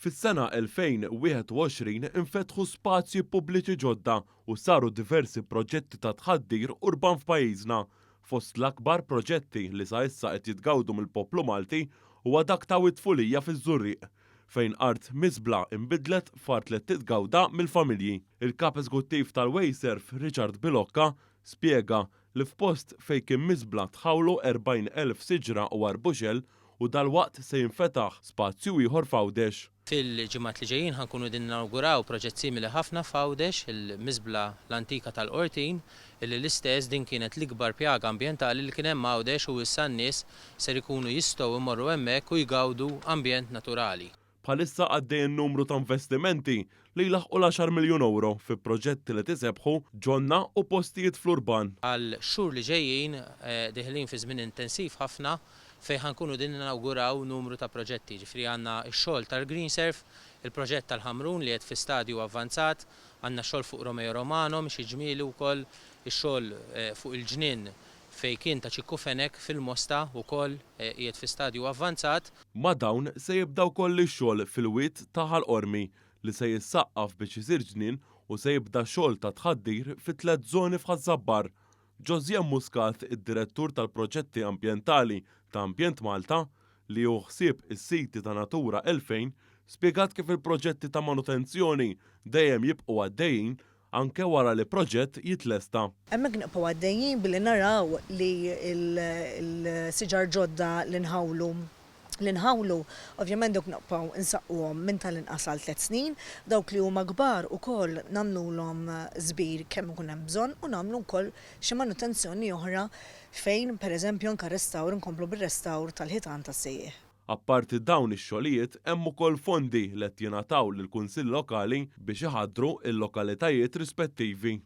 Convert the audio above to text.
Fis-sena 2021 infetħu spazji pubbliċi ġodda u saru diversi proġetti ta' tħaddir urban f'pajjiżna. Fost l-akbar proġetti li sa issa qed jitgawdu mill-poplu Malti huwa dak ta' Wied Fulija fiż-Żurrieq, fejn art miżbla inbidlet f'art li qed titgawda mill-familji. Il-Kap Eżguttiv tal-Wasteserv, Richard Bilocca, spjega li f'post fejn kien miżbla tħawlu 40,000 siġra u arbuxell u dalwaqt se jinfetaħ spazju ieħor f'Għawdex. Fil-ġimgħat li ġejjin ħa nkunu qegħdin ninawguraw proġett simili ħafna f'Għawdex, il-miżbla l-antika tal-Qortin, illi l-istess din kienet l-ikbar pjaga ambjentali li kien hemm Għawdex u issa n-nies ser ikunu jistgħu jmorru hemmhekk u jgawdu ambjent naturali. Bħalissa għaddejjin numru ta' investimenti li jlaħħqu l-għaxar miljun ewro fi proġetti li tisebbħu ġonna u postijiet fl-urban. Għall-xhur li ġejjin deħlin fi żmien intensiv ħafna fejn ħa nkunu qegħdin ninawguraw numru ta' proġetti. Jiġifieri għandna x-xogħol tal-Greenserv, il-proġett tal-Ħamrun li qed fi stadju avvanzat, għandna x-xogħol fuq Romeo Romano mixi ġmieli wkoll, ix-xogħol fuq il-ġnien fejn kien ta' Ċikku Fenech fil-Mosta wkoll qiegħed fi stadju avvanzat. Ma' dawn se jibda wkoll ix-xogħol fil-wied ta' Ħal Qormi li se jissaqqaf biex isir ġnien u se jibda xogħol ta' tħaddir fi tlett żoni f'Ħaż-Żabbar. Josianne Muscat, id-Direttur tal-Proġetti Ambjentali ta' Ambjent Malta, li jieħu ħsieb is-siti ta' Natura 2000, spjegat kif il-proġetti ta' manutenzjoni dejjem jibqgħu għaddejjin anke wara li proġett jitlesta. Hemmhekk nibqgħu għaddejjin billi naraw li l-siġar ġodda li nħawlu li nħawlu, ovvjament dawk nibqgħu nsaqquhom minn tal-inqas għal tlett snin, dawk li huma kbar ukoll nagħmlulhom żbir kemm ikun hemm bżonn u nagħmlu wkoll xi manutenzjoni oħra fejn pereżempju anke restawr inkomplu bir-restawr tal-ħitan tas-sejjieħ. Apparti dawn ix-xogħlijiet hemm ukoll fondi li qed jingħataw lill-Kunsilli Lokali biex iħaddru l-lokalitajiet rispettivi.